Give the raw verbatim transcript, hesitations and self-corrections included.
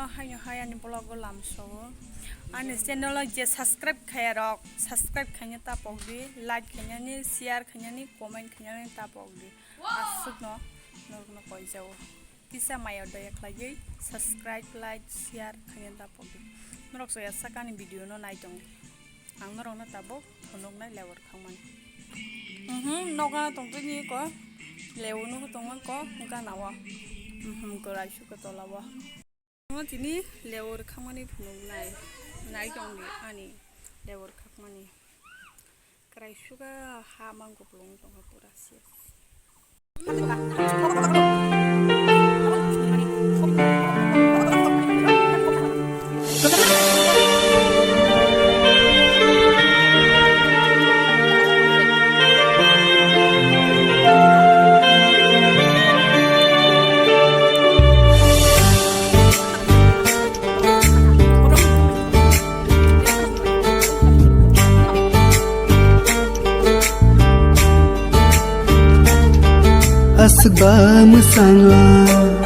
Haino hai ani vlog o lamsogo. Ani channel o je subscribe khaya rok, subscribe khaina tapok di, like khainani, share khainani, comment khainani tapok di. Aswkno norokno koijao. Kisa maya daya khlaiwi subscribe, like, share khaina tapok di. Norok soya sakani video no nai tong di. Ang norokno tabuk phunuknai lewer khangmani. Mhm, noga tongtwini ko lewu nugo tongmani ko gana o. Mhm, korai suka tola o. Tini lewer khangmani phunuknai. Nai tong di ani lewer khakmani. Korai suka ha mang kuplung tongkha pura sia. Aswk ba mwsang la.